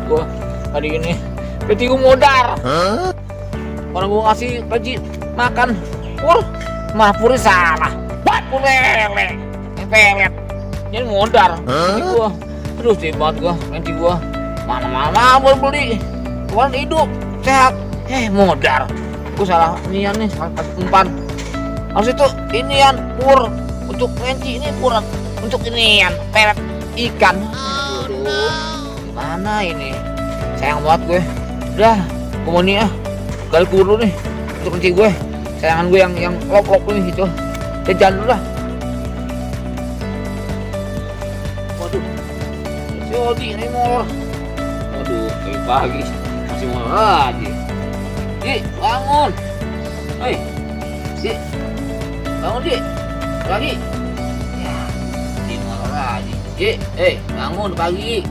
Gua tadi ini peci gua modar. Orang gua ngasih peci makan pur, malah purnya salah. Pur lele, pelet. Jadi modar. Peci gua, aduh sedih banget gua. Peci gua mana-mana mau beli. Kemarin hidup sehat, modar. Gua salah nian nih, salah umpan. Harus itu inian pur untuk peci ini pur untuk inian pelet ikan. Aduh, gimana ini? Sayang banget gue. Udah, gue mau nih gali kubur dulu nih untuk kunci gue. Sayangan gue yang lop-lop nih gitu. Jajan dulu lah. Waduh, si Odi ini molor. Waduh, kayak pagi masih molor aja. Di, bangun. Hei, Di, bangun Di. Lagi. Ya, Di molor aja. Ji, bangun pagi.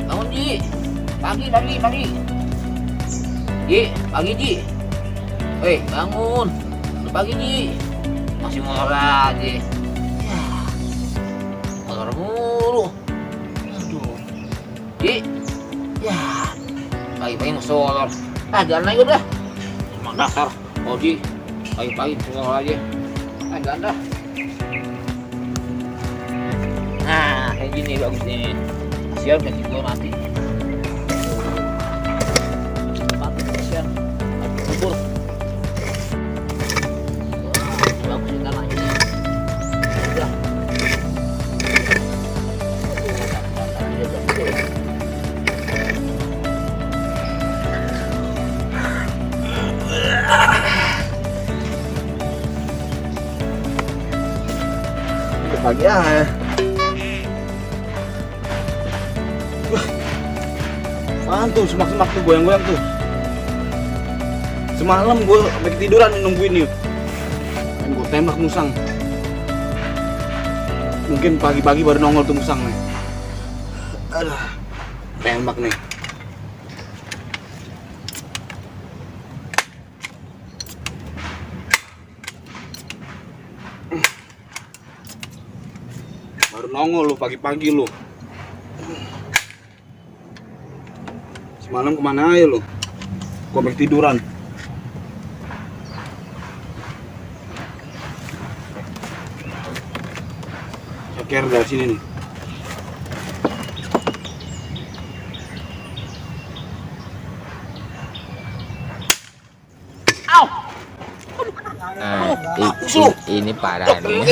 Bangun Ji. Pagi. Ji, pagi Ji. Bangun. Pagi Ji. Masih molor aja. Ya. Molor mulu. Aduh. Ji. Ya. Pagi-pagi musolor. Jalan aja udah. Emang dasar. Ji. Pagi-pagi musolor aja. Jalan dah. Nah, kayak gini bagus nih. Kasihan gaji gue mati. Mati kasihan. Mati kubur. Bagus ini tanah ini. Udah. Pagi ya. Apaan tuh semak-semak tuh goyang-goyang tuh. Semalam gue sampai ketiduran nungguin nih. Dan gue tembak musang. Mungkin pagi-pagi baru nongol tuh musang nih. Aduh, tembak nih. Baru nongol lu pagi-pagi lu. Semalam kemana aja lu? Gua sampai tiduran. Ceker dari sini nih. Ini parah nih.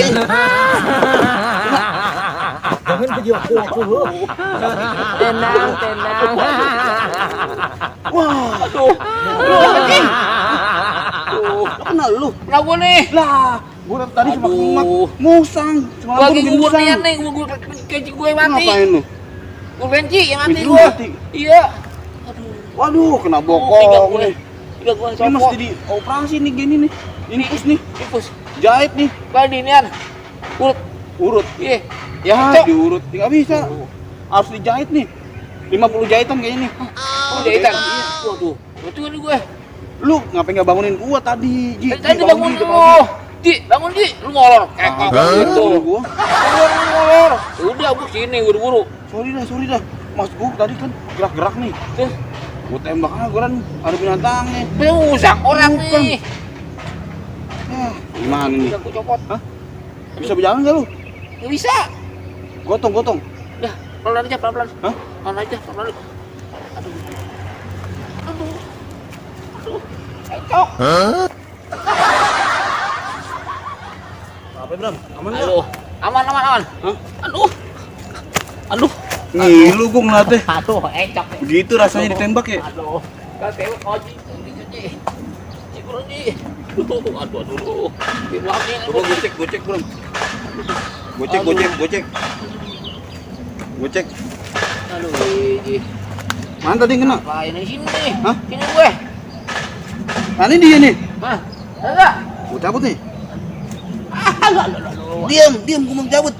Jangan begitu aku. Tenang. Wah, Aduh. kenal lu? Kenapa nih? Lah, gua tadi semak-semak musang. Semalam Lagi gua gue musang. niat nih, gue keci gue mati. Ngapain lu? Gue benci yang mati Benci lu gue. mati? Iya. Waduh, kena Tiga bokong gue. nih. Tiga gue Ini mesti di operasi nih gini nih. Infus nih, Infus. jahit nih. Kalau di nian. Urut. Iya. Ya, Cok. diurut. Nggak bisa. Harus dijahit nih. 50 jahitan kayaknya nih. Oh, jahitan. Waduh. Betul nih gue. Lu ngapain nggak bangunin gua tadi, Ji? Tadi Ji, bangun Ji, dulu. Ji, bangun Ji. Lu ngolor. Kekok gitu. Gua. Lu ngolor. Udah, gue sini buru-buru. Sorry dah. Mas gua tadi kan gerak-gerak nih. Tuh. Gua tembak aja, gua kan ada binatangnya. Rusak orang Bukan. nih. Ya, gimana nih? Bisa gue copot. Hah? Bisa berjalan nggak lu? Gak bisa. Gotong. Udah, pelan aja, pelan-pelan. Hah? Pelan aja, pelan-pelan. Aduh. Cocok. Apa, Bram? Aman nggak? Aduh. Aman. Hah? Aduh. Ngilu gua ngeliatnya. Aduh, encok. Begitu rasanya ditembak ya? Aduh. Kan tembak Oji. Cikurun Ji. Aduh. Dibuangin. Coba gocek, Bram. Gocek. Aduh, Ji. Mana tadi yang kena? Apa ini sini nih? Hah? Sini gue. Nah, ini dia nih. Hah? Ada? Gua cabut nih. Aduh. Diam, gua mau cabut.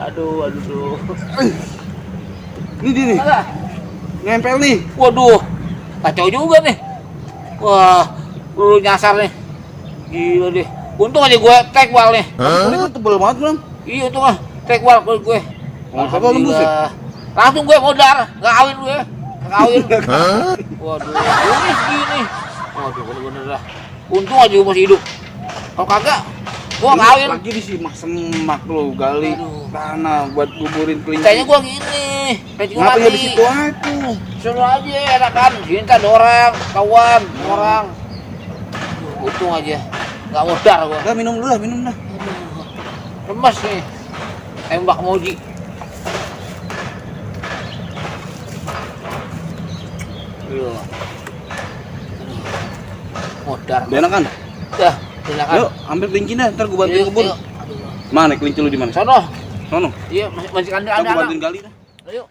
Aduh. Ini dia nih. Ada? Nempel nih. Waduh. Kacau juga nih. Wah, lu nyasar nih. Gila deh. Untung aja gue tekwal nih. Ini kan tebel banget, Bram. Iya, untung ah. Tekwal gue. Oh, apa lembus ya? Langsung gue modar, nggak kawin gue. Nggak kawin. Waduh, ini segini. Waduh, bener-bener dah. Untung aja gue masih hidup. Kalau kagak, gua kawin. Lagi di semak lo gali tanah buat kuburin kelinci. Kayaknya gua gini. Ngapa nggak di situ aku? Suruh aja enak kan. Sini ada orang, kawan, orang. Untung aja. Nggak modar gua. Udah minum dulu lah, minum dah. Lemes nih. Tembak Moji. Modar. Udah enak kan? Dah, silakan. Yuk, ambil kelinci dah, ntar gue bantuin Yuk, kebun. yuk. Mana kelinci lu di mana? Sono. Sono. Iya, masih Ntar gue ada. bantuin gali dah. Ayo.